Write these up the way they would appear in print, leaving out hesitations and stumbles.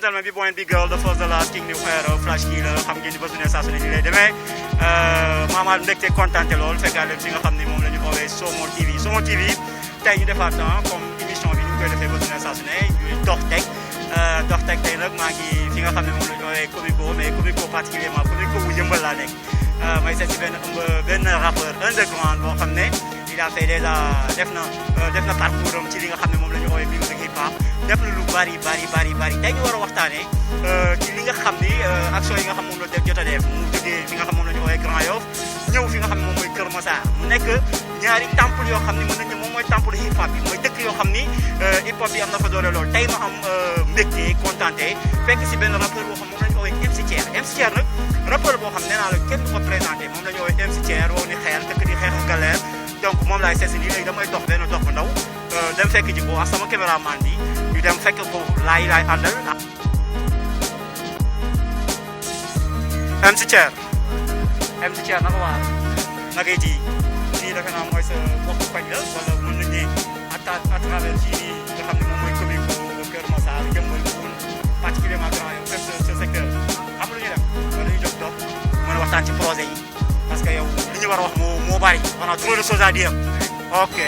gentlemen, big boy and big girl, the first, the last, king new era, flash killer, xam ngeen ni ba suñu saa su ne nii lay demee maamaat mbégte kontaan lool fekkaat leen fi nga xam ni moom la ñu oowee Somo TV tey ñu defaat comme émission bi ñu koy defee ba suñu saa su ne ñuy dox teg tey nag maa ngi fi nga xam ne moom la ñu oowee Comico mais Comico particulièrement Comico wu yëmbal laa nekk may seet si benn rappeur underground boo xam ne il a fait déjà def na parcours am ci li nga xam ne moom la ñu oowee musique hip hop def na lu bari tey ñu war a waxtaanee ci li nga xam ni action yi nga xam moom la jot a def mu jógee fi nga xam moom la ñu oowee Grand Yoff ñëw fi nga xam ne moom mooy Kër Massar mu nekk ñaari temple yoo xam ni mën nañ ne moom mooy temple hip hop bi mooy dëkk yoo xam ni hip hop bi am na fa doole lool tey ma am mbégte kontaante fekk si benn rappeur boo xam moom la ñu oowee MC Thier nag rappeur boo xam nee naa la kenn du ko présenté moom la ñu oowee MC Thier woo ni xeer dëkk di xeexu galère donc moom laay seesi nii léegi damay dox benn dox bu ndaw dem fekk ji ko ak sama caméraman bi ñu dem fekk ko laay àndal MC Thier naka waar nakay ji fii defe naa mooy sa bopp koñ la wala mën nañu ne à travers fii nga xam ne moom mooy Comico Kër Massar Yeumbeul Boune particulièrement Grand Yoff ce secteur xam lu ñu def wala ñu jóg dox mën a waxtaan ci projet yi parce que yow li ñu war a wax moo bari on a trop de choses à dire ok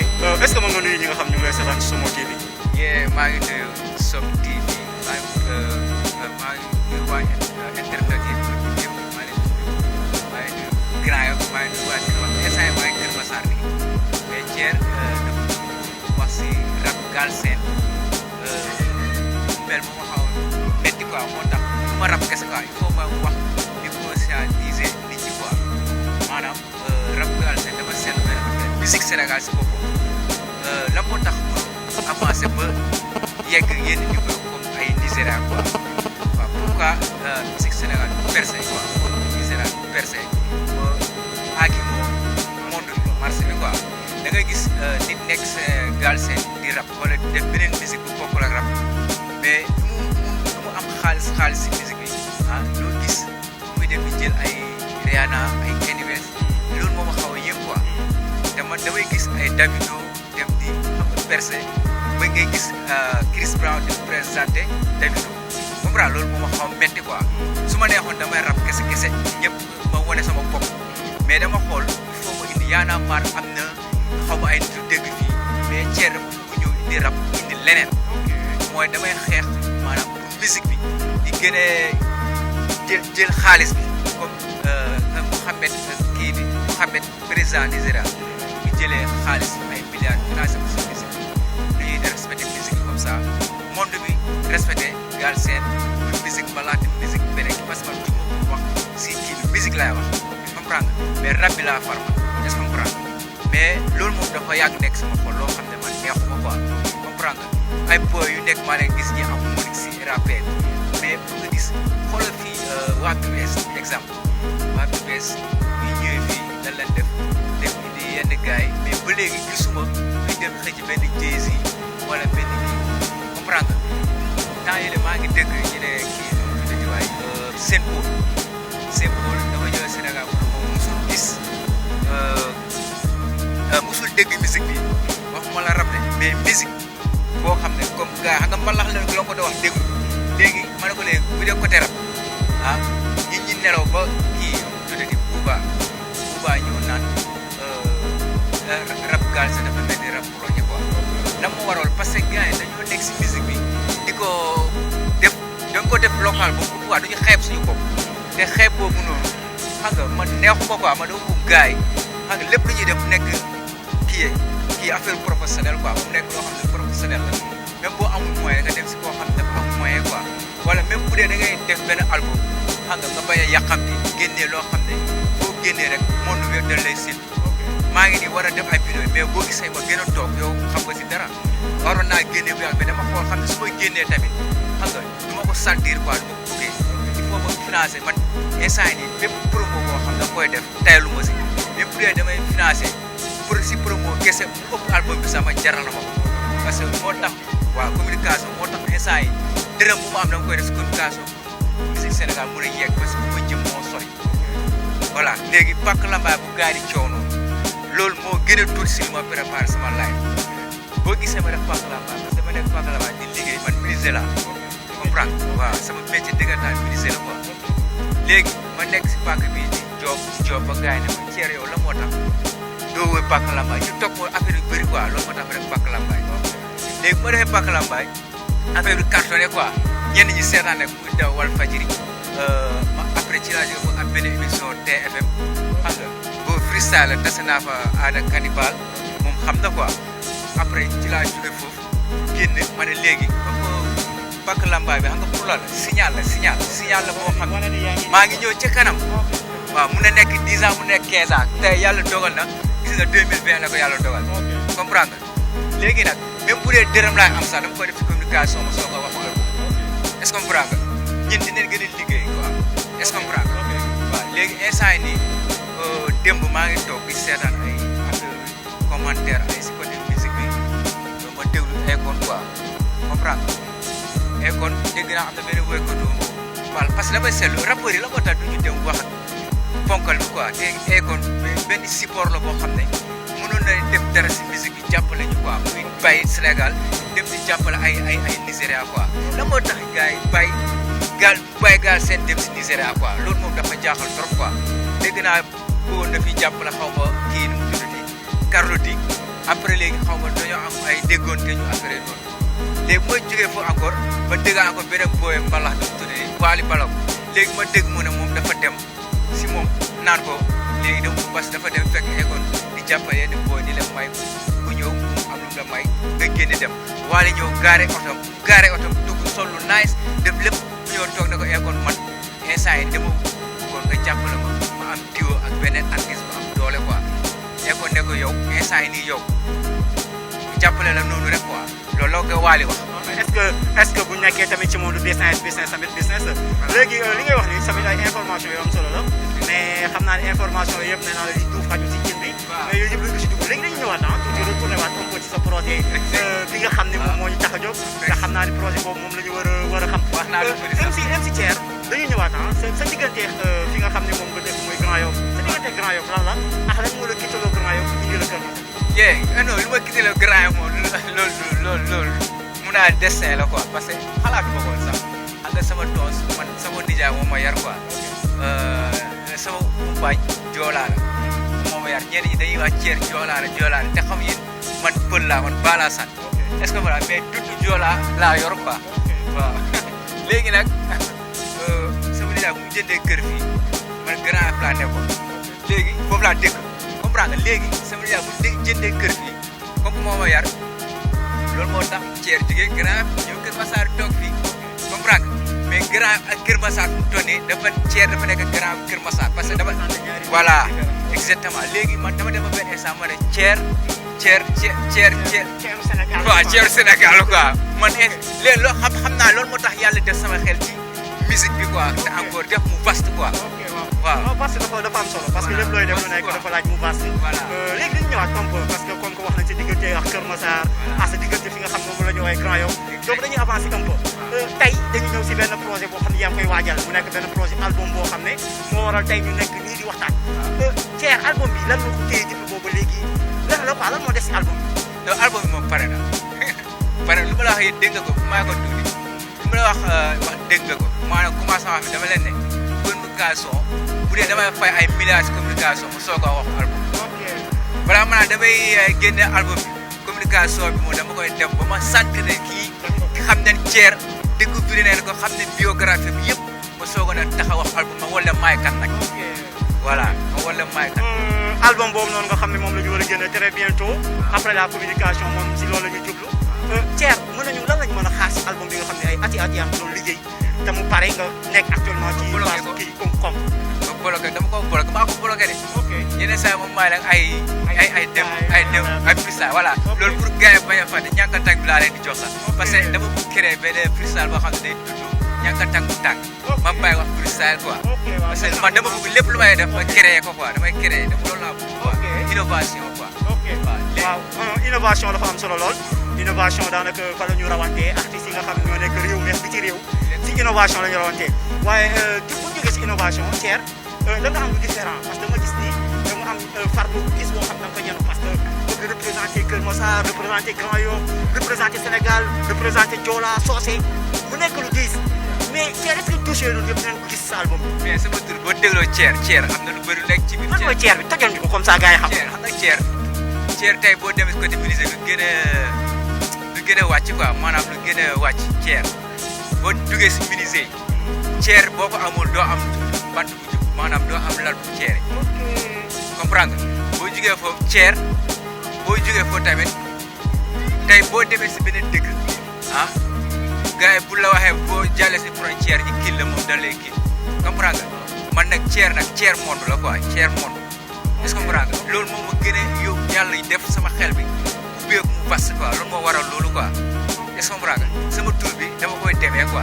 est-ce que mën nga nuyu ñi nga xam ñu ngi lay seetaan ci Somo TV. maa ngi nuyu Somo TV maa ngi nuyu waa internet yi yëpp maa ngi nuyu Grand Yoff maa ngi nuyu waa instant maa ngi Kër Massar nii mais Thier dafa wax si rap Galsen mel bu ma xaw a métti quoi moo tax du ma rap kese quoi il faut ma wax di conscientiser nit ñi quoi maanaam rap Galsen dama seetlu benn affaire musique Sénégal si boppam la moo tax avancé ba yegg yenn niveau comme ay Nigéria quoi waaw pourquoi musique Sénégal percé quoi Nigéria percé ba aagi monde marché bi quoi da ngay gis nit nekk Galsen di rap wala def beneen musique bu bokkul ak rap mais du mu am xaalis si musique bi doo gis muy dem di jël ay Rihanna ay Kanye West loolu moo ma xaw a yëg quoi te man damay gis ay Davido dem di xam nga percé ba ngay gis Chris Brown di présenté Davido moom daal loolu moo ma xaw a métti quoi su ma neexoon damay rap kese ñëpp ma wane sama bopp mais dama xool il faut ma indi Y'en a marre am na xaw ma ay nit yu dégg fii mais Thier dafa bëgg ñëw indi rap indi leneen mooy damay xeex maanaam pour musique bi di gën a jël xaalis bi comme Mouhamed président Nigéria bi jëlee xaalis ay milliards financé ko si musique dañuy respecté musique comme ça monde bi respecté Galsen musique malaati musique beneen parce que man du ma wax si kii bi musique laay wax comprendre mais rap bi laa farma est-ce que comprendre mais loolu moom dafa yàgg nekk sama xol loo xam ne man neexuma quoi comprendre ay boy yu nekk maa leen gis ñi am murik si rappel mais pour nga gis xoolal fii waa PBS exemple waa PBS ñu ñëwee fii lan lañ def indi yenn gars yi mais ba léegi gisuma ñu dem xëcc benn Jay-Z wala benn kii comprendre temps yële maa ngi dégg ñu ne kii dëgg waay Saint Paul dama ñëw Sénégal moom musul gis musul dégg musique bi waxuma la rap de mais musique boo xam ne comme gars xam nga mbalax la ko doon wax déglu léegi ma ne ko léegi bu dee côté rap nit ñi nelaw ba kii tuddati Bouba ñëw naan rap Galsen dafa mel ni rap projet quoi la mu waral parce que gars yi dañoo nekk si musique bi di ko def da nga ko def local ba pourquoi duñu xeeb suñu bopp te xeeb boobu noonu xam nga man neexuma quoi ma dama bëgg gars yi xam nga lépp lu ñuy def nekk kii affaire professionnelle quoi mu nekk loo xam ne professionnel la même boo amul moyen nga dem si koo xam ne dafa am moyen quoi wala même bu dee da ngay def benn album xam nga bañ a yàqam bi génnee loo xam ne boo génnee rek monde bi da lay sit maa ngi nii war a def ay vidéo mais boo gisee ma gën a toog yow xam nga si dara waroon naa génnee bu yàgg mais dama xool xam ne su may génnee tamit xam nga du ma ko sentir quoi du ma ko bëggee il faut ma financer man instant nii bépp promo boo xam ne da koy def tayalu ma si même bu dee damay financer pour si promo kese mu ëpp album bi sama jaral na ma ko parce que moo tax waaw communication moo tax instant yi dërëm bu ma am dama koy def si communication musique Sénégal mën a yegg parce que bu ma jëm moo sori voilà léegi pàcc lambaay bu gars yi coow noonu loolu moo gën a tuuti si li ma préparé sama live boo gisee ma def pàcc lambaay parce que ma nekk pàcc lambaay di liggéey man ministre la comprendre waaw sama métier dëggantaan ministère la quoi léegi ma nekk si pàkk bi di job ba gars yi ne ma Thier yow la moo tax doo wër pàkk lambaay ñu toog affaire yu bëri quoi loolu moo tax ma def pàkk lambaay léegi ma defee pàkk lambaay affaire bi cartonné quoi ñenn ñi seetaan rek muy daw wal fajiri après ci laa jóge ba am benn émission TFM xam nga boo freestyle tase naa fa aada cannibal moom xam na quoi après ci laa jóge foofu génn ma ne léegi comme pàkk lambaay bi xam nga pour la signal la boo xam maa ngi ñëw ca kanam waaw mun na nekk 10 ans mu nekk 15 ans tey yàlla dogal na gis nga 2020 la ko yàlla dogal comprendre nga léegi nag même bu dee dërëm laay am sax dama koy def ci communication ma soo ko wax est-ce que comprendre nga ñun dinañ gën a liggéey quoi est-ce que comprendre nga waaw léegi instant yi nii démb maa ngi toog di seetaan ay affaire commentaire ay si côté musique bi ma déglu Akon quoi comprendre nga Akon dégg naa am na benn woykatu wala parce que damay seetlu rappeurs yi la moo tax du ñu dem wax ponkal bi quoi te Akon benn support la boo xam ne mënoon na def dara si musique bi jàppale ñu quoi muy bàyyi Sénégal dem di jàppale ay Nigéria quoi la moo tax gars yi bàyyi gaal seen dem si Nigéria quoi loolu moom dafa jaaxal trop quoi dégg naa bëggoon na fi jàppale xaw ma kii nu mu tuddati Carlou D après léegi xaw ma dañoo am ay déggoon te ñu affaire noonu léegi mooy jógee foofu encore ba dégg encore beneen booy mbalax nu mu tuddati Waly Balago léegi ma dégg mu ne moom dafa dem si moom naan ko léegi dem parce que dafa dem fekk Akon di jàppale yenn booy di leen may ku ñëw mu am lu mu la may nga génne dem Waly ñëw gaare otom dugg sol lu nice def lépp bu ñëw toog na ko Akon man instant yi dama bëggoon nga jàppale ma am duo ak beneen artiste bu am doole quoi Akon ne ko yow instant yi nii yow jàppale la noonu rek quoi loolu la ko Waly wax. est-ce que bu ñu nekkee tamit ci monde business tamit business la. léegi li ngay wax ni tamit ay information yoo am solo la mais xam naa ne information yëpp nee naa la li duuf xaju si cin bi. mais yooyu yëpp lañ ko si dugg léegi dañuy ñëwaat tuuti retourné waat un peu ci sa projet bi nga xam ne moom moo ñu tax a jóg. nga xam naa ne projet boobu moom la ñu war a xam. wax naa la MC Thier dañuy ñëwaat sa diggante fi nga xam ne moom nga dëkk mooy Grand Yoff sa diggante Grand Yoff lan la ak lan moo la kittaloo Grand Yoff indi la Kër Masar. non li ma kittaloo Grand Yoff moom loolu mun naa destin la quoi parce que xalaatuma ko woon sax xam nga sama toos man sama nijaay moom ma yar quoi sama umpaañ joolaa la moom ma yar ñenn ñi dañuy wax Thier joolaa la te xam yéen man pël laa man baalaa sant est-ce que voilà mais dundu joolaa laa yor quoi waaw léegi nag sama nijaay bu mu jëndee kër fii man Grand Yoff laa nekkoon léegi foofu laa dëkk comprendre nga léegi sama nijaay bu jëndee kër fii comme moo ma yar loolu moo tax Thier jógee Grand Yoff ñëw Kër Massar toog fii comprendre nga mais Grand Yoff ak Kër Massar fu mu toll nii Thier dafa nekk Grand Yoff Kër Massar parce que dafa voilà exactement léegi man dama dem ba benn instant ma ne Thier waaw Thier Sénégal quoi man léegi loo xam naa loolu moo tax yàlla def sama xel ci musique bi quoi te encore def mu vaste quoi waaw parce que dafa am solo parce que lépp looy def lu nekk dafa laaj mu vaste léegi dañu ñëwaat parce que comme que wax nañ ci diggante ak Kër Massar ak sa diggante fi nga xam moom la ñu woowee Grand Yoff donc dañuy avancer un peu tey dañu ñëw si benn projet boo xam ne yaa ngi koy waajal mu nekk benn projet album boo xam ne moo waral tey ñu nekk nii di waxtaan Thier album bi lan moo ko téye depuis boobu léegi lan la quoi lan moo des si album bi non album bi moom pare na lu ma la wax dégg nga ko maa ko tuuti lu ma la wax dégg nga ko maanaam commencement bi dama leen ne communication bu dee damay fay ay milliards communication mu soog a wax album balaa ma naan damay génne album bi communication bi moom dama koy def ba ma sant ne kii xam ne Thier découvrir nañ ko xam ne biographie bi yëpp ma soog a tax a wax album ma wala maay kan nag voilà ma wala maay kan album boobu noonu nga xam ne moom la ñu war a génne très bientôt après la communication moom si loolu la ñuy jublu Thier mën nañu lan lañ mën a xaar si album bi nga xam ne ay ati yaa ngi doon liggéey te mu pare nga nekk actuellement ci phase kii comme dama ko bloqué maa ko bloqué de yeneen saa moom maay nag ay freestyle voilà loolu pour gars yi bañ a fàtte ñàkk a tàng bi laa leen di jox sax parce que dama bëgg créer benn freestyle boo xam ne day tudd ñàkk a tàng bu tàng ma bàyyi wax freestyle quoi parce que man dama bëgg lépp lu may def ma créer ko quoi damay créer dama loolu laa bëgg quoi innovation quoi waaw innovation dafa am solo lool innovation daanaka fa la ñu rawantee artistes yi nga xam ne ñoo nekk réew mi bi ci réew si innovation la ñu rawantee waaye bu ñu jógee si innovation Thier da nga am lu différent parce que dama gis ni da nga am fardu gis boo xam da nga ko yenu parce que bëgg représenté Kër Massar représenté Grand Yoff représenté Sénégal représenté Joola Socé mu nekk lu diis mais Thier est-ce que touché loolu yëpp dinañ ko gis sa album bi. mais sama tur boo dégloo Thier am na lu bëri nekk ci biir. man mooy Thier bi tojal ñu ko comme ça gars yi xam. Thier xam nga Thier tey boo demee côté ministre lu gën a wàcc quoi maanaam lu gën a wàcc Thier boo duggee si ministre yi Thier boo ko amul doo am bant bu jub maanaam doo am lal bu Thier comprendre nga boo jugee foofu Thier boo jugee foofu tamit tey boo demee si beneen dëkk ah gars yi bu la waxee boo jàllee si frontière ñu kii la moom da lay kii comprendre nga man nag Thier monde la quoi Thier monde est-ce que comprendre nga loolu moom ma gën a yóbbu yàlla def sama xel bi ubbeeku mu bas quoi loolu moo waral loolu quoi est-ce que comprendre nga sama tur bi dama koy demee quoi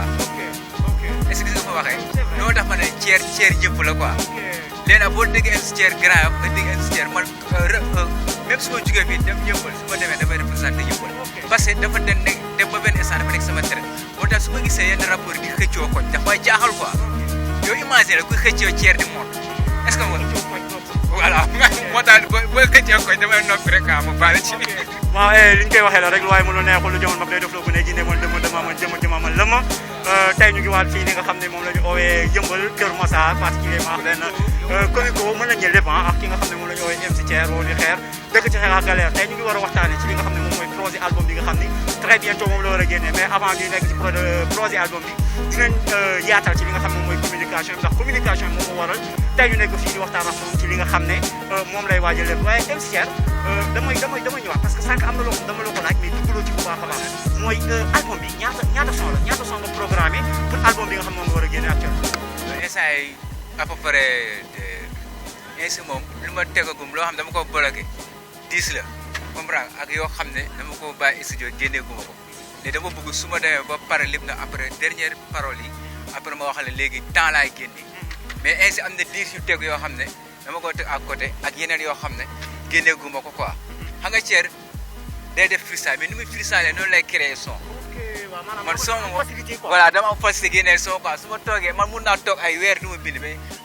est-ce que nga ma waxee loolu tax ma ne Thier yëpp la quoi léegi nag boo déggee MC Thier Grand Yoff nga dégg MC Thier man même su ma jugee fii dem yëppal su ma demee dafay représenté yëppal parce que dafa dem ba benn instant dafa nekk sama trait moo tax su ma gisee yenn rapport di xëccoo koñ daf may jaaxal quoi yow imagine kuy xëccoo Thier di monde est-ce que voilà moo tax boo xëccoo koñ damay noppi rek ah ma baale ci waaw li ñu koy waxee la rek lu waaye mënul neexul lu jëmoon mag day def loo bu ne jinne man dama man lëma tey ñu ngi waat fii ni nga xam ne moom la ñu oowee yëmbal Kër Massar particulièrement benn comico mën nañu lépp ak ki nga xam ne moom la ñu oowee MC Thier woo di xeer dëkk ci xeer ak galère tey ñu ngi war a waxtaane ci li nga xam ne moom mooy projet album bi nga xam ni très bientôt moom la war a génnee mais avant ñuy nekk ci projet album bi dinañ yaatal ci li nga xam ne moom mooy communication ndax communication moom moo waral tey ñu nekk fii di waxtaan ak moom ci li nga xam ne moom lay waajal lépp waaye MC Thier damay ñëwaat parce que sànq am na loo xam dama la ko laaj mais duggaloo ci bu baax a baax mooy album bi ñaata son nga programmé pour album bi nga xam ne moom nga war a génne actuellement. instant yi à peu près ainsi moom lu ma tegagum loo xam ne dama ko bloqué 10 la comprendre ak yoo xam ne dama ko bàyyi studio génneeguma ko te dama bëgg su ma demee ba pare lépp na après dernière parole yi après ma wax ne léegi temps laay génne mais ainsi am na 10 yu teg yoo xam ne dama ko teg à côté ak yeneen yoo xam ne génneeguma ko quoi xam nga Thier day def freestyle mais ni muy freestyle noonu lay créer son. man son moom voilà dama am facilité génneel son quoi su ma toogee man mun naa toog ay weer du ma bind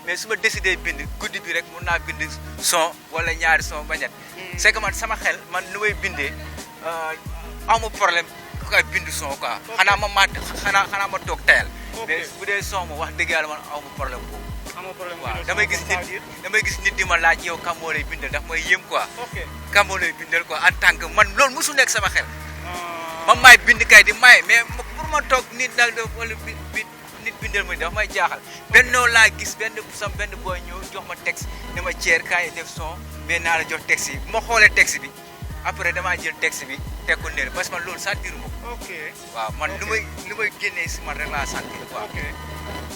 mais su ma décidé bind guddi bi rek mun naa bind son wala ñaari son ba ñett c'est que man sama xel man nu may bindee amu problème ku koy bind son quoi xanaa ma toog tayal mais bu dee son moom wax dëgg yàlla man amu problème boobu waaw damay gis nit di ma laaj yow kam moo lay bindal daf may yëm quoi kam moo lay bindal quoi en tant que man loolu mosu nekk sama xel man maay bind kay di maye mais pour ma toog nit nag wala nit bindal ma dafa may jaaxal benn noonu laa gis benn booy ñëw jox ma texte ne ma Thier kaay def son mais naa la jox texte yi bu ma xoolee texte bi après damaa jël texte bi teg ko néer parce que man loolu sentir ma ko waaw man lu may génnee si man rek laa sentir quoi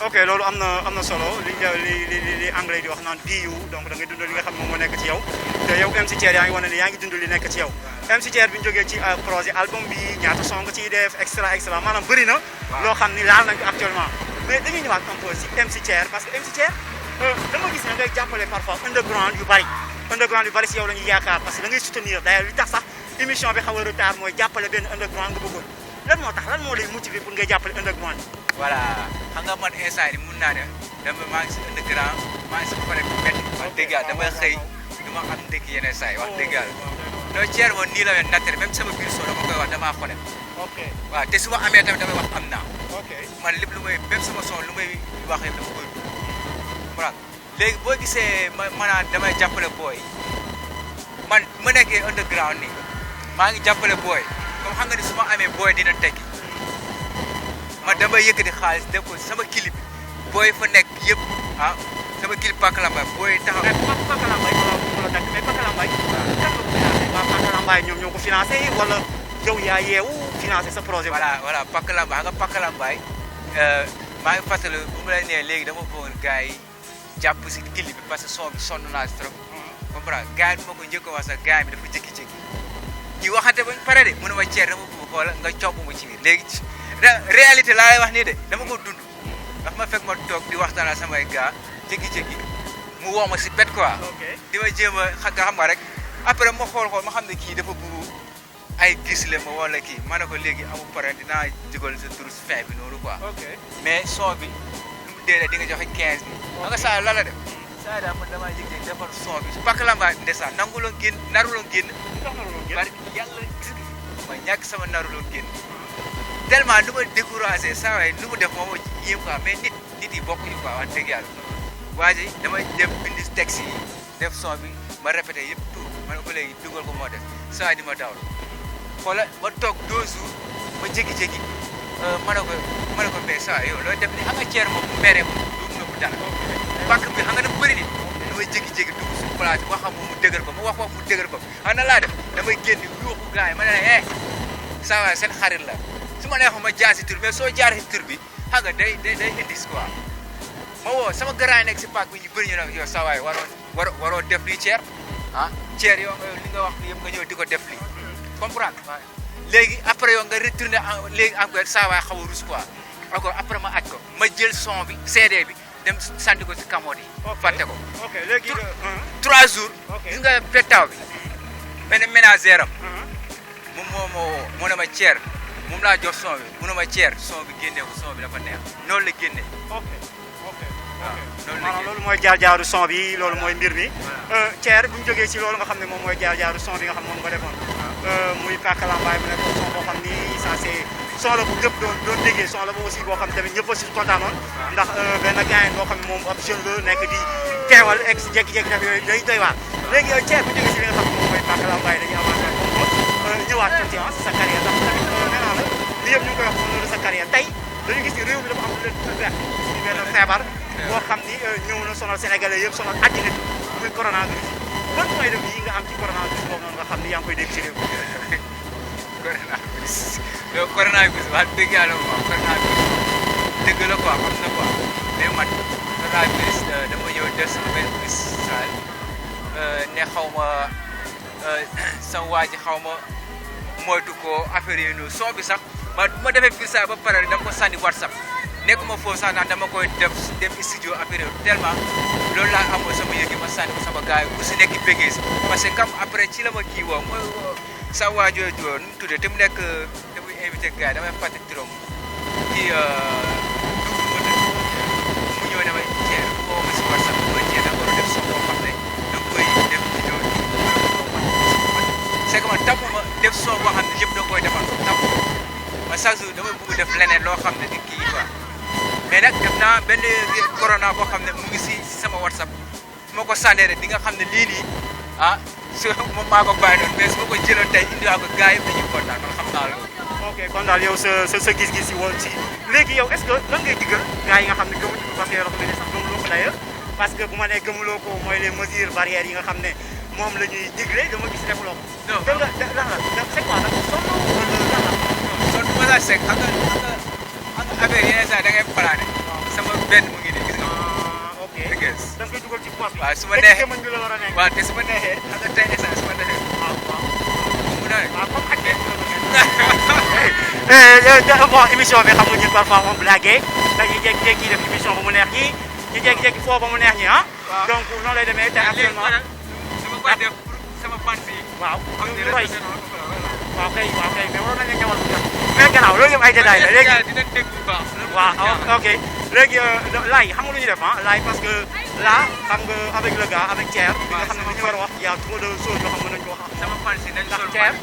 ok loolu am na solo li anglais di wax naan PU donc da ngay dund li nga xam ne moom moo nekk ci yow te yow MC Thier yaa ngi wane ne yaa ngi dund li nekk ci yow MC Thier bi ñu jógee ci projet album bi ñaata son nga ciy def extra maanaam bëri na loo xam ni laal nañ ko actuellement mais dañuy ñëwaat un peu si MC Thier parce que MC Thier dama gis ne ngay jàppale parfois underground yu bari si yow la ñuy yaakaar parce que da ngay soutenir d'ailleurs li tax sax émission bi xaw a retard mooy jàppale benn underground nga bëggoon lan moo lay motiver pour ngay jàppale underground voilà xam nga man instant yi mun naa ne maa ngi si underground maa ngi si pare bu métti wax dëgg yàlla damay xëy du ma am ndekki yeneen saa yi wax dëgg yàlla donc Thier moom nii la mel naturel même sama biir soo dama koy wax damaa xonet waaw te su ma amee tamit damay wax am naa man lépp lu may même sama son lu may wax yëpp dama koy voilà léegi boo gisee maanaam damay jàppale booy man ma nekkee underground nii maa ngi jàppale booy comme xam nga ni su ma amee booy dina tekki man damay yëkkati xaalis def ko sama clip booy fa nekk yëpp sama clip Pakalambaay booy taxaw. Pakalambaay ñoom ñoo ko financé wala yow yaa yeewu financé sa projet. voilà Pakalambaay xam nga Pakalambaay maa ngi fàttali bu mu la nee léegi dama bëggoon gars yi jàpp si clip bi parce que son bi sonn naa si trop. comprendre gars yi bi ma ko njëkk a wax sax gars bi dafa jékki-jékki ñu waxante ba pare de mu ne ma Thier dama bëgg xoola nga copp ma ci biir léegi réalité laa lay wax nii de dama ko dund ndax ma fekk ma toog di waxtaan ak samay gars jékki-jékki mu woo ma si bet quoi di ma jéem a xam nga rek après ma xool ma xam ne kii dafa bëgg ay gis le ma wala kii ma ne ko léegi amul pare dinaa dugal sa tur si fin bi noonu quoi mais son bi lu mu dee di nga joxe 15 bi ma nga saa la def saa daal man damaa jékki-jékki defar son bi su Pakalambaay ndeysaan nanguloon génn naruloon génn tax na loolu génn. bari yàlla gis nga ma ñàkk sama naru loon génn tellement nu ma découragé saa waay nu mu def moom yéem quoi mais nit yi bokkuñu quoi wax dëgg yàlla waa ji damay dem bindi texte yi def son bi ma répété yëpp tout ma ne ko léegi dugal ko moo def saa di ma dawal xoola ma toog 2 jours ma jékki-jékki ma ne ko mais saa yow looy def ni xam nga ceer moom mu meree moom du mu dara pàkk bi xam nga dafa bëri nit damay jékki-jékki dugg suñu place bi waxam moom mu dëgër ko ma wax mu dëgër ko xam na laa def damay génn yuuxu gars yi ma ne saa waay seen xarit la su ma neexoon ma jaar si tur mais soo jaaree si tur bi xam nga day indis quoi ma woo sama garaay nekk si pàkk bi ñu bëri ñu ne yow saa waay waroo def lii ceer ceer yow li nga wax yëpp nga ñëw di ko def lii comprendre léegi après yow nga retourné léegi encore saa waay xaw a rus quoi encore après ma aj ko ma jël son bi CD bi dem sànni ko si kamoot yi fàtte ko ok léegi 3 jours gis nga pettaaw bi benn ménagère am moom moo ne ma ceer moom laa jox son bi mu ne ma ceer son bi génnee ko son bi dafa neex noonu la génnee loolu mooy jaar-jaaru son bi loolu mooy mbir mi Thier bu ñu jógee ci loolu nga xam ne moom mooy jaar-jaaru son bi nga xam moom nga defoon muy Pakalambaay mu nekk son boo xam ni censé son la bu ñëpp doon déggee son la ba aussi boo xam tamit ñëpp a si kontaanoon ndax benn gars boo xam ne moom ab jeune la nekk di teewal ex jékki-jékki def yooyu day doy waar léegi Thier bu jógee ci li nga xam ne moom mooy Pakalambaay dañuy avancé comme ñëwaat tuuti sa carrière ndax tamit nee naa la li yëpp ñu ngi koy wax loolu sa carrière tey dañu gis ni réew mi dafa am lu leen ci benn feebar boo xam ni ñëw na sonal sénégalais yëpp sonal àddina bi muy coronavirus ban mooy def yi nga am ci coronavirus boobu noonu nga xam ni yaa ngi koy dégg ci réew mi. coronavirus wax dëgg yàlla moom coronavirus dëgg la quoi xam na quoi mais man coronavirus dama ñëw def sama benn freestyle ne xaw ma sama waa ji xaw ma moytu ko affaire yi noonu son bi sax ma bu ma defee freestyle ba pare dama ko sànni WhatsApp. nekkuma foofu sax naan dama koy dem studio affaire tellement loolu laa amoon sama yëg ma sànni ko sama gars yi ku si nekk bëggee si parce que comme après ci la ma kii woo mooy sa waajoo joo nu mu tuddee te mu nekk te muy invité gars yi damay fàtte turam kii mu ñëw ne ma Thier foo ma si WhatsApp ma Thier da nga war a def son boo xam ne da nga koy def vidéo c'est que man tappuma def son boo xam ne yëpp da nga koy defal tappu ma chaque jour damay bëgg def leneen loo xam ne di kii quoi mais nag def naa benn corona boo xam ne mu ngi si sama WhatsApp su ma ko sànnee rek di nga xam ne lii nii su moom maa ko bàyyi noonu mais su ma ko jëloon tey indiwaa ko gars yi dañuy kontaan man xam naa loolu. ok kon daal yow sa gis-gis yi woon ci léegi yow est ce que lan ngay digal gars yi nga xam ne gëmuñu ko parce que yoo xam ne sax gëmuloo ko d'ailleurs parce que bu ma nee gëmuloo ko mooy les mesures barrières yi nga xam ne moom la ñuy digle dama gis defuloo ko. non dégg nga lan la c'est quoi nag sonn wala lan la. sonn bu ma la seq xam nga affaire yeneen saa da ngay plané. sama benn mu ngi nii gis nga. ok dëgg la da nga koy dugal ci poche bi. waaw su ma neexee mën nga la war a nekk. waaw te su ma neexee xam nga tey instant su ma neexee. waaw waaw. mu ne waaw comme ak bon émission bi xam nga ñun parfois on blague dañuy jékki-jékki def émission ba mu neex ñi ñu jékki-jékki foo ba mu neex ñi donc noonu lay demee te actuellement dama koy def pour sama fans yi. waaw xam ñu nga roy rek waaw kay mais waroon nañu ñawal bu jot mais gannaaw loolu yëpp ay détails la léegi dina dégg bu baax. waaw ok léegi laay xam nga lu ñu def laay parce que là xam nga avec le gars avec Thier bi nga xam ne li ñu war a wax y a trop de choses yoo xam ne nañu ko wax sama fans yi nañ sol Thier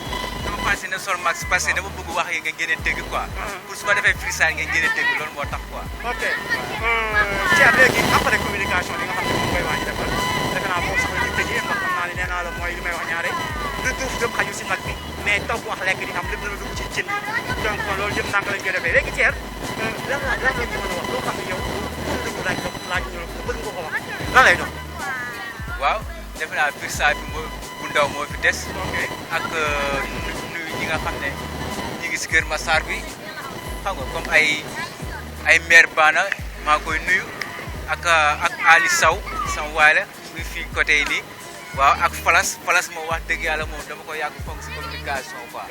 sama fans yi nañ sol max parce que dama bëgg wax yi nga génne dégg quoi. pour su ma defee freestyle nga génne dégg loolu moo tax quoi. ok Thier léegi après communication bi nga xam ne moom mooy waa ñu defal defe naa foofu sax la ñu tëjee ndax xam naa ne nee naa la mooy li may wax ñaare lu duuf jëm xaju si nag bi mais toog wax lekk di am lépp dana dugg ci cin bi donc loolu yëpp ndànk lañ koy defee léegi Thier lan la ñu mën a wax loo xam ne yow dugg laaj ñu bëgg nga ko wax lan lay doon. waaw defe naa freestyle bi bu ndaw moo fi des. ok ak nuyu ñi nga xam ne ñi ngi si Kër Massar bi xam nga comme ay maire Bana maa ngi koy nuyu ak Ali Sow sama waay la muy fii côté yi nii waaw ak Falas moom wax dëgg yàlla moom dama ko yàgg fonk si communication quoi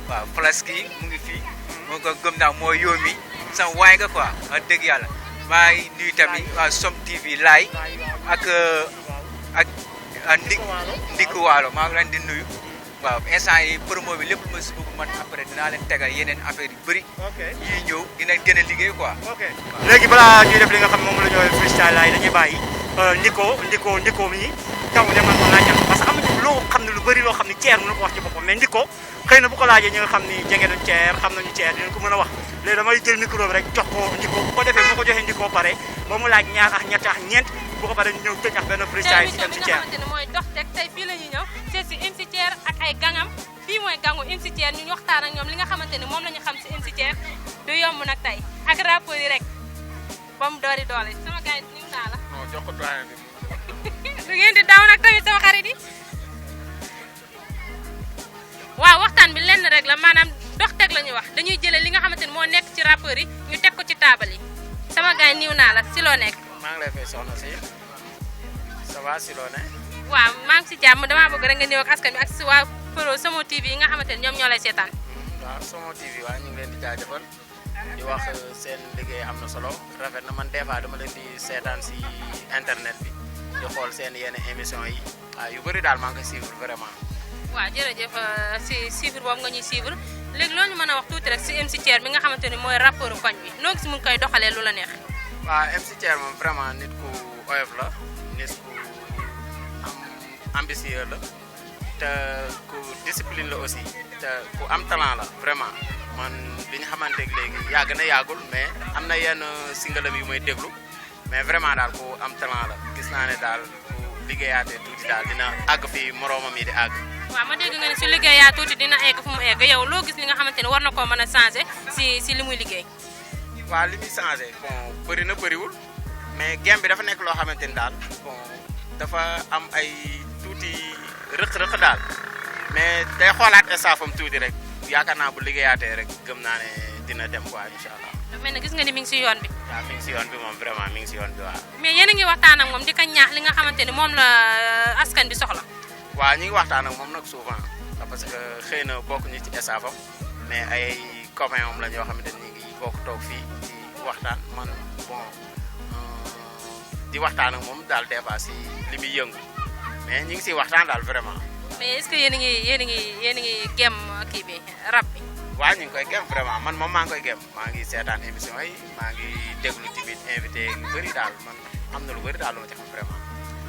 waaw Falas kii mu ngi fii moo ko gëm naa moo yóomi sama waay nga quoi wax dëgg yàlla maa ngi nuyu tamit waa Som TV laay ak Ndiku Waalo maa ngi leen di nuyu waaw instant yi promo bi lépp ma si bëgg man après dinaa leen tegal yeneen affaire yu bëri yii ñëw dinañ gën a liggéey quoi. ok léegi balaa ñuy def li nga xam ne moom la ñu freestyle laay dañuy bàyyi Ndiko mi taw demal ma laajal parce que am na loo xam ne lu bëri loo xam ne Thier mën na ko wax ci boppam mais Ndiko xëy na bu ko laajee ñi nga xam ni jege nañ Thier xam nañu Thier dinañ ko mën a wax léegi damay jël micro bi rek jox ko Ndiko bu ko defee bu ko joxee Ndiko pare ba mu laaj ñaar ak ñett ak ñeent bu ko paree ñu ñëw tëj ak benn freestyle si MC Thier ne mooy dox teg tey fii la ñuy ñëw seet si MC Thier ak ay gangam fii mooy gangu MC Thier ñu waxtaan ak ñoom li nga xamante ni moom la ñu xam si MC Thier du yomb nag tey ak rapport yi rek ba mu doori doole sama gars yi nuyu naa la. non jox ko doyen bi. du ngeen di daw nag tamit sama xarit yi waaw waxtaan bi lenn rek la maanaam dox teg la ñuy wax dañuy jëlee li nga xamante ni moo nekk ci rapport yi ñu teg ko ci taabal yi sama gars yi nuyu naa la si loo nekk. maa ngi lay fay soxna si ça va si loo ne. waaw maa ngi si jàmm damaa bëgg rek nga ñëw ak askan bi ak si waa Pro Somo TV yi nga xamante ni ñoom ñoo lay seetaan. waaw Somo TV waaw ñu ngi leen di jaajëfal di wax seen liggéey am na solo rafet na man des fois dama leen di seetaan si internet bi di xool seen yenn émission yi waaw yu bëri daal maa ngi koy suivre vraiment. waaw jërëjëf si suivre boobu nga ñuy suivre léegi loolu ñu mën a wax tuuti rek si MC Thier bi nga xamante ni mooy rapport koñ bi noo gis mu ngi koy doxalee lu la neex. waaw MC Thier moom vraiment nit ku oyof la nit ku am ambitieux la te ku discipline la aussi te ku am talent la vraiment man bi ñu xamante léegi yàgg na yàggul mais am na yenn singalam yu may déglu mais vraiment daal ku am talent la gis naa ne daal ku liggéeyaatee tuuti daal dina àgg fi moroomam yi di àgg. waaw ma dégg nga ne su liggéeyaa tuuti dina egg fu mu egg yow loo gis li nga xamante ni war na koo mën a changé si li muy liggéey. waaw li muy changé bon bëri na bëriwul mais game bi dafa nekk loo xamante ni daal bon dafa am ay tuuti rëq-rëq daal mais day xoolaat estafam tuuti rek yaakaar naa bu liggéeyaatee rek gëm naa ne dina dem quoi incha allah. dafa mel ne gis nga ni mi ngi si yoon bi. waaw mi ngi si yoon bi moom vraiment mi ngi si yoon bi waaw. mais yéen a ngi waxtaan ak moom di ko ñaax li nga xamante ni moom la askan bi soxla. waaw ñu ngi waxtaan ak moom nag souvent parce que xëy na bokk ñu ci estafam mais ay copains am la ñoo xamante ni ñu ngi bokk toog fii di waxtaan man bon di waxtaan ak moom daal des fois si li muy yëngu mais ñu ngi siy waxtaan daal vraiment. mais est-ce que yéen a ngi gem kii bi rap bi. waaw ñu ngi koy gem vraiment man moom maa ngi koy gem maa ngi seetaan émission yi maa ngi déglu tamit invité yu bëri daal man am na lu bëri daal lu ma ci xam vraiment.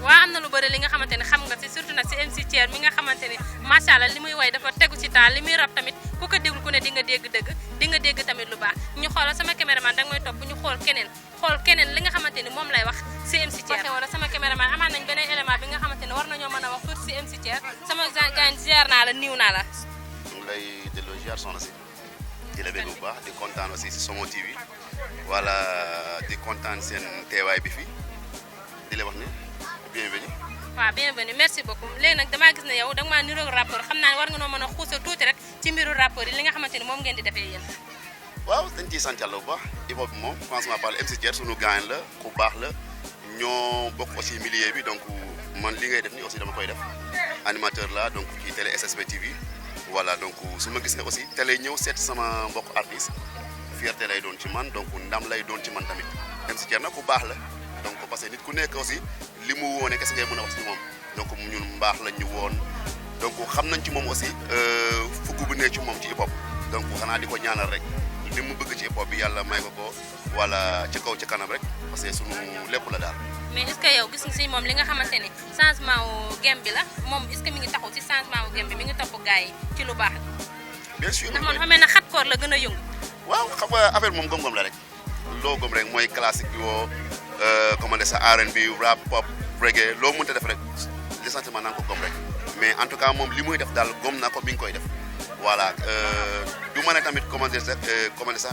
waaw am na lu bëri li nga xamante ni xam nga si surtout nag si MC Thier mi nga xamante ni macha allah li muy way dafa tegu ci temps li muy rap tamit ku ko déglu ku ne di nga dégg dëgg di nga dégg tamit lu baax ñu xoolal sama caméraman danga may topp ñu xool keneen li nga xamante ni moom lay wax si MC Thier. waxee wala sama caméraman amaan nañ beneen élément bi nga xamante ni war nañoo mën a wax tuuti si MC Thier sama gaañ ziar naa la niw naa la. ñu ngi lay delloo ziar soxna si di la bëgg bu baax di kontaan aussi si Somo TV wala di kontaan seen teewaay bi fii di la wax ne bienvenue. waaw bienvenue merci beaucoup léegi nag damaa gis ne yow danga maa niroog rapport xam naa ne war nga noo mën a xuusal tuuti rek ci mbiru rapport yi li nga xamante ni moom ngeen di defee yéen. waaw dañ ciy sant yàlla bu baax hip hop bi moom franchement parle MC Thier sunu gaañ la ku baax la ñoo bokk aussi milieu bi donc man li ngay def ni aussi dama koy def animateur la donc ci télé SSB TV voilà donc su ma gis ne aussi télé ñëw seet sama mbokk artiste fierté lay doon ci man donc ndam lay doon ci man tamit MC Thier nag ku baax la donc parce que nit ku nekk aussi li mu woone kese ngay mën a wax ci moom donc ñun mbaax lañ ñu woon donc xam nañ ci moom aussi fukk bu ne ci moom ci hip hop donc xanaa di ko ñaanal rek li mu bëgg ci hip hop bi yàlla may ko wala ci kaw ci kanam rek parce que sunu lépp la daal. mais est-ce que yow gis nga si moom li nga xamante ni changement wu game bi la moom est-ce que mi ngi taxaw ci changement wu game bi mi ngi topp gars yi ci lu baax la. bien sûr ndax man fa mel ne xatkoor la gën a yëngu. waaw xam nga affaire moom gom-gom la rek loo gom rek mooy classique bi woo comment dire ça R&B rap pop reggae loo mënta def rek l'essentiellement naa ko gom rek mais en tout cas moom li muy def daal gom na ko mi ngi koy def voilà du ma ne tamit comment dire sax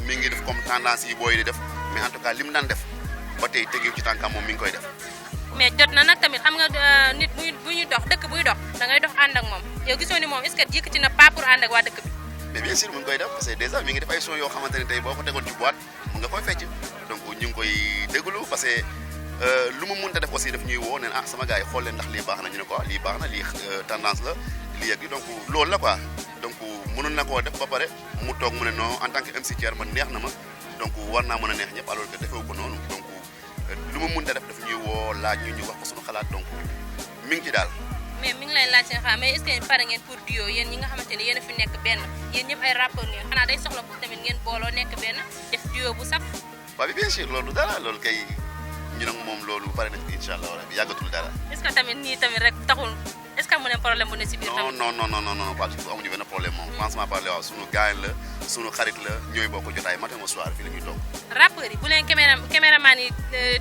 mi ngi def comme tendance yi booy di def mais en tout cas li mu daan def ba tey tegeewu ci tànkam moom mi ngi koy def. mais jot na nag tamit xam nga nit bu ñuy dox dëkk buy dox da ngay dox ànd ak moom yow gisoo ni moom est-ce que yëkkati na pas pour ànd ak waa dëkk bi. mais bien sûr mu ngi koy def parce que déjà mi ngi def ay son yoo xamante ne tey boo ko tegoon ci boîte mun nga koy fecc donc ñu ngi koy déglu parce que lu mu mënta def aussi daf ñuy woo neen sama gars yi xool leen ndax lii baax na ñu ne quoi lii baax na lii tendance la lii ak lii donc loolu la quoi donc mënoon na koo def ba pare mu toog mu ne non en tant que MC Thier man neex na ma donc war naa mën a neex ñëpp alors que defewu ko noonu donc lu mu mënta def daf ñuy woo laaj ñu wax ko suñu xalaat donc mi ngi ci daal. mais mi ngi lay laaj seen xalaat mais est-ce que pare ngeen pour duo yéen ñi nga xamante ni yéen a fi nekk benn yéen ñëpp ay rapport ngeen xanaa day soxla pour tamit ngeen booloo nekk benn def duo bu saf. waaw bi bien sûr loolu dara loolu kay ñu nag moom loolu pare nañ ko incha allah rabi yàggatul dara. est-ce que tamit nii tamit rek taxul est-ce que amu leen problème bu ne si biir tamit. non pas du tout amuñu benn problème moom franchement parler waaw sunu gaañ la sunu xarit la ñooy bokk jotaay matin au soir fii la ñuy toog. rappeurs yi bu leen caméraman yi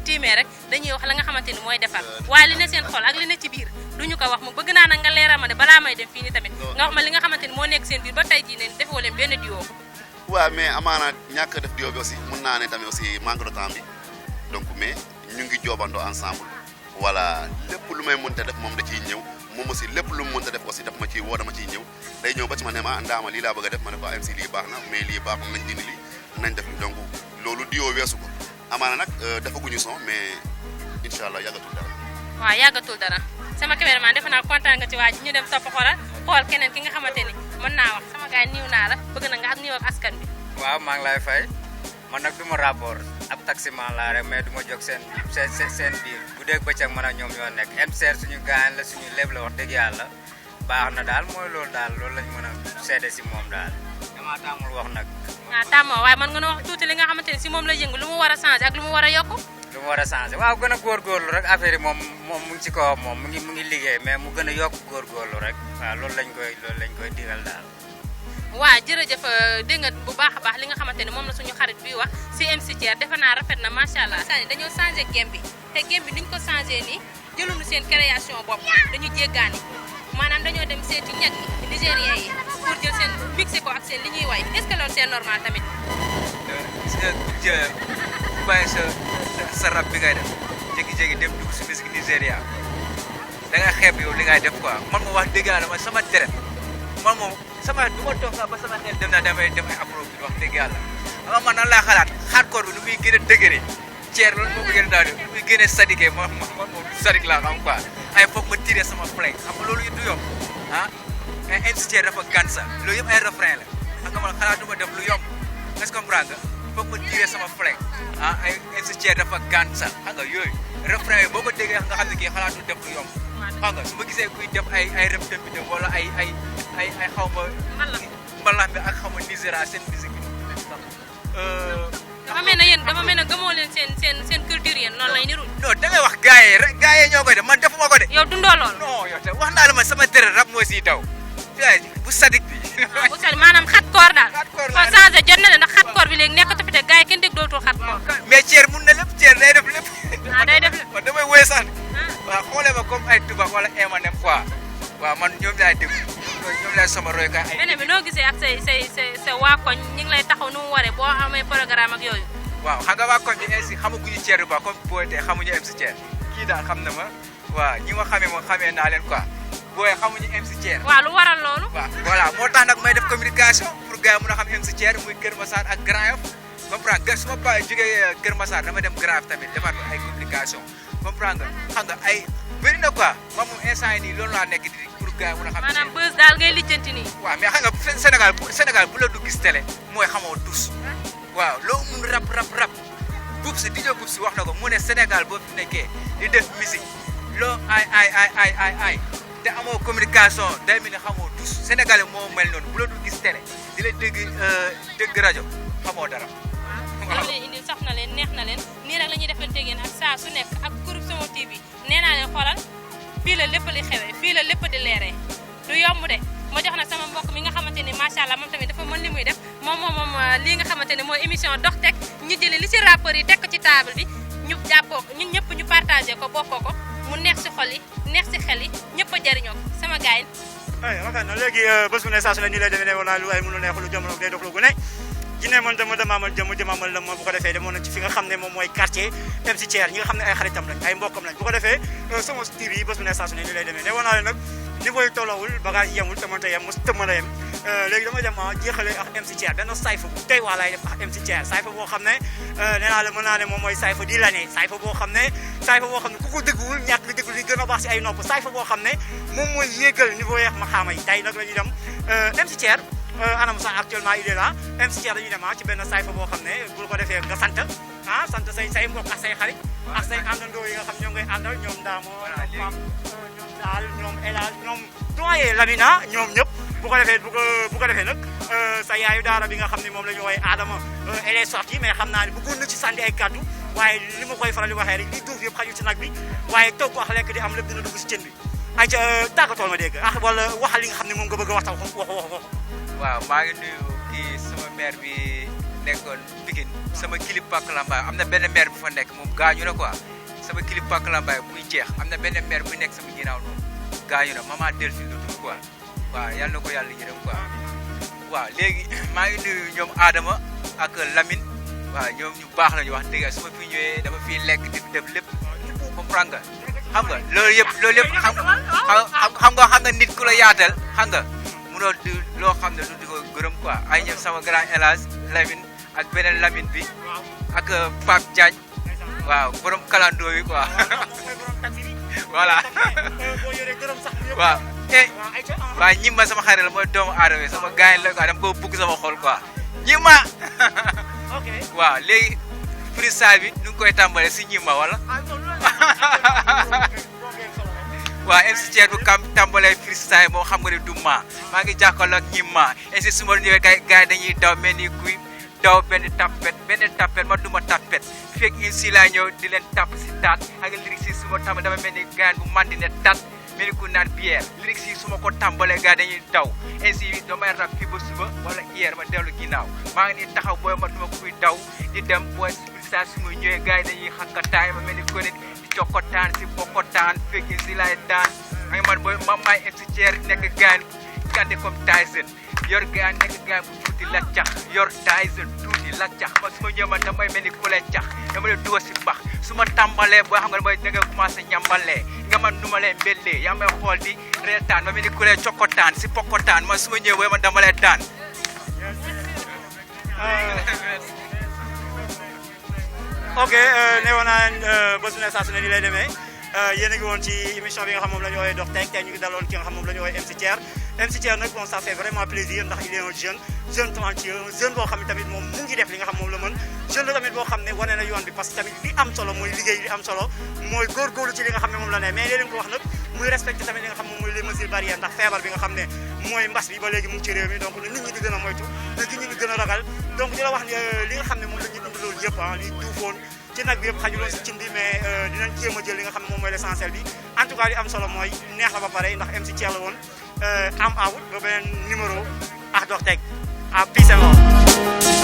tiimee rek dañuy wax la nga xamante ni mooy defar waaye li ne seen xol ak li ne ci biir duñu ko wax mu bëgg naa nag nga leeral ma de balaa may dem fii ni tamit nga wax ma li nga xamante ni moo nekk seen biir ba tey jii ne defoo leen benn duo. waaw mais amaana ñàkk def duo bi aussi mun naa ne tamit aussi manque de temps bi donc mais ñu ngi joobandoo ensemble voilà lépp lu may mënta def moom da ciy ñëw moom aussi lépp lu mu mënta def aussi daf ma ciy woo dama ciy ñëw day ñëw ba ci ma ne ma ndaama lii laa bëgg a def ma ne ko MC lii baax na mais lii baax nañ dindi lii nañ def donc loolu duo weesu ko amaana nag defaguñu son mais incha allah yàggatul dara. waaw yàggatul dara sama cameraman defe naa kontaan nga ci waa ji ñu dem topp xool keneen ki nga xamante ni mën naa wax sama gars niiw naa la bëgg na nga ak niiw ak askan bi. waaw maa ngi lay fay man nag du ma rapport ab taximan laa rek mais du ma jóg seen biir bu dee bëccëg man ak ñoom ñoo nekk MCR suñu gaañ la suñu lépp la wax dëgg yàlla baax na daal mooy loolu daal loolu lañ mën a seede si moom daal dama tàmmul wax nag. waaw tàmmoo waaye mën nga wax tuuti li nga xamante ni si moom la yëngu lu mu war a changé ak lu mu war a yokku. lu mu war a changé waaw gën a góorgóorlu rek affaire yi moom mu ngi ci kawam moom mu ngi liggéey mais mu gën a yokk góorgóorlu rek waaw loolu lañ koy digal daal. waaw jërëjëf dégg nga bu baax a baax li nga xamante ni moom la suñu xarit bi wax si MC Thier defe naa rafet na macha allah. dañoo changé game bi te game bi niñ ko changé nii jëluñu seen création bopp dañu jéggaani maanaam dañoo dem seeti ñag yi nigérien yi pour jël seen mixé ko ak seen li ñuy way est-ce que loolu c'est normal tamit. gis nga bu bàyyi sa rap bi ngay def jékki-jékki dem dugg si musique Nigéria da nga xeeb yow li ngay def quoi man ma wax dëgg yàlla man sama deret man moom sama du ma toog sax ba sama xel dem naa damay dem ay afrobeat wax dëgg yàlla ama man nan laa xalaat hardcore bi nu muy gën a dëgëre Thier loolu moo ko gën a daal nu muy gën a sadiqué man moom sadik laa xam quoi ay foog ma tiré sama plein xam nga loolu du yomb ah mais MC Thier dafa gansa loolu yëpp ay refrain la xam nga man xalaatuma def lu yomb est-ce que comprendre nga foog ma tiré sama plein ah ay MC Thier dafa gansa xam nga yooyu refrain yi boo ko déggee nga xam ne kii xalaatu def lu yomb xam nga su ma gisee kuy def ay rem tempi wala ay xaw ma mbalax bi ak xaw ma Nigéria seen musique bi dama mel ne gëmoo leen seen culture yéen noonu lay niru. non da ngay wax gars yi rek gars yi ñoo koy def man defuma ko de. yow dundoo lool. non yow te wax naa la man sama deret rap moo siy daw bu sadik bi. bu sadik maanaam xatkoor daal. xatkoor kon changé jot na de ndax xatkoor bi léegi nekkatu fi te gars yi kenn dégg dootul xatkoor. mais Thier mun na lépp Thier day def lépp. day def lépp man damay woy sax waaw xoolee ma comme ay tubaab wala Eminem quoi waaw man ñoom laay déglu ñoom laay sama royukaay ay. beneen bi noo gisee ak say waa koñ ñu ngi lay taxaw nu mu waree boo amee programme ak yooyu. waaw xam nga waa koñ bi ainsi xamaguñu Thier ba comme booy tey xamuñu MC Thier kii daal xam na ma waaw ñi ma xamee moom xamee naa leen quoi booy xamuñu MC Thier. waaw lu waral loolu. waaw voilà moo tax nag may def communication pour gars yi mën a xam MC Thier muy Kër Massar ak Grand Yoff comprendre su ma jógee Kër Massar dama dem Grand Yoff tamit defaat ay communication comprendre nga xam nga ay bëri na quoi moom instant yi nii loolu laa nekk di pour gars yi mën a xam. maanaam bës daal ngay lijjanti nii. waaw mais xam nga Sénégal bu la du gis télé mooy xamoo tous waaw loo mun rap Boubs DJ Boubs wax na ko mu ne Sénégal boo fi nekkee di def musique loo ay te amoo communication day mel ni xamoo tous Sénégalais moo mel noonu bu la du gis télé di la dégg rajo xamoo dara. waaw li leen indi sax na leen neex na leen nii rek la ñuy defante ak yéen ak saa su nekk ak groupe Somo TV nee naa leen xoolal fii la lépp li xewee fii la lépp di leeree du yomb de ma jox na sama mbokk mi nga xamante ni macha allah moom tamit dafa mën li muy def moom lii nga xamante ni mooy émission dox teg ñu jëlee li ci rappeurs yi teg ko ci table bi ñu jàppoo ko ñun ñëpp ñu partagé ko bokkoo ko mu neex si xol yi neex si xel yi ñëpp a jëriñoo ko sama gars yi. ay rafet na léegi bés bu ne saa su ne nii lay demee ne wala lu ay mënu neexul lu jamono day dox lu gu ne jinne man dama jëmaamal la moom bu ko defee demoon na ci fi nga xam ne moom mooy quartier MC Thier ñi nga xam ne ay xaritam lañ ay mbokkam lañ bu ko defee Somo TV yi bés bu ne saa su ne nii lay demee ne woon naa leen nag niveau yi tollawul bagage yemul te mënta yem mos tëmma la yem léegi dama dem jeexale ak MC Thier benn sayfa bu tey waa laay def ak MC Thier sayfa boo xam ne nee naa la mën naa ne moom mooy sayfa di l'année sayfa boo xam ne ku ko dëgguwul ñàkk nga dëggul li gën a baax si ay nopp sayfa boo xam ne moom mooy yéegal niveau yeex ma xaama yi tey nag la ñuy dem MC Thier anam sax actuellement il est là MC Thier dañuy dem ci benn sayfa boo xam ne bu ko defee nga sant say mbokk ak say xarit ak say àndandoo yi nga xam ñoo ngay àndal ñoom Damo Mam ñoom daal ñoom Elal ñoom doyen Lamina ñoom ñëpp bu ko defee nag sa yaayu daara bi nga xam ne moom la ñu woowee Adama elle est sortie mais xam naa ne bëggoon na ci sànni ay kaddu waaye li ma koy faral di waxee rek li duuf yëpp xaju ci nag bi waaye toog ko ak lekk di am lépp dina dugg ci cin bi ay ca tàggatool ma dégg wala waxal li nga xam ne moom nga bëgg a waxtaan wax. waaw maa ngi nuyu kii sama maire bi nekkoon Pikine sama kilip Pak Lambaye am na benn maire bu fa nekk moom gaañu na quoi sama kilip Pak Lambaye buy jeex am na benn maire bu nekk sama ginnaaw noonu gaañu na maman Delphine la tudd quoi waaw yal na ko yàlla yërëm quoi waaw léegi maa ngi nuyu ñoom Adama ak Lamine waaw ñoom ñu baax la ñu wax dëgg su ma fi ñëwee dama fiy lekk di def lépp comprendre nga xam nga loolu yëpp xam nga nit ku la yaatal xam nga munoo di loo xam ne lu di ko gërëm quoi ay ñoom sama grand élage Lamine ak beneen Lamine bi ak Pape Diagne waaw borom kalandoo yi quoi voilà waaw waaw ñimma sama xarit la mooy doomu aadama sama gars la quoi dama ko bugg sama xol quoi ñimma waaw léegi freestyle bi nu ngi koy tàmbalee si ñimma wala waaw MC Thier bu kam tàmbalee freestyle moo xam nga ne du maa ngi jàkkaarloo ak ñimma ainsi su ma ñëwee gars yi dañuy daw mel ni kuy daw benn tapet ma duma tapet fekk ainsi laa ñëw di leen tapp si taat ak lyrics yi su ma tàmbalee dama mel ni gars bu mandi ne tat mel ni ku naan bière lyrics yi su ma ko tàmbalee gars dañuy daw ainsi damay rap fii ba suba wala hier ma dellu ginnaaw maa ngi nii taxaw booy ma duma kuy daw di dem booy freestyle su ma ñëwee gars yi dañuy xakkataay ma mel ni ko nit di cokkotaan si bokkotaan fekk ainsi laay daan ay man booy ma maay MC Thier nekk gars gande comme Tyson yor gaa nekk gaa bu tuuti la cax yor Tyson tuuti la cax ma su ma ñëw man damay mel ni ku leen cax dama leen dugal si bax su ma tàmbalee boo xam nga mooy da nga commencé ñambalee nga man nu ma leen mbellee yaa may xool di reetaan ma mel ni ku leen cokkotaan si pokkotaan ma su ma ñëw booy man dama leen daan ok ne woon naa bés bu ne saa su ne ni lay demee yéen a ngi woon ci émission bi nga xam moom la ñu woowee dox tey ñu ngi daloon ki nga xam moom la ñu woowee MC Thier MC Thier nag bon ça fait vraiment plaisir ndax il est un jeune talentueux jeune boo xam ne tamit moom mu ngi def li nga xam moom la mën jeune la tamit boo xam ne wane na yoon bi parce que tamit li am solo mooy liggéey li am solo mooy góorgóorlu ci li nga xam ne moom la ne mais léeg-léeg ko wax nag muy respecté tamit li nga xam moom mooy les mesures barrières ndax feebar bi nga xam ne mooy mbas bi ba léegi mu ngi ci réew mi donc nit ñi di gën a moytu nit ñi di gën a ragal donc di la wax li nga xam ne moom la ñu dund loolu yëpp ah li duufoon ci nag bi yëpp xajuloon si cin bi mais dinañ jéem a jël li nga xam ne moom mooy l'essentiel bi en tout cas li am solo mooy neex la ba pare ndax MC Thier la woon am out ba beneen numéro dox teg peace and love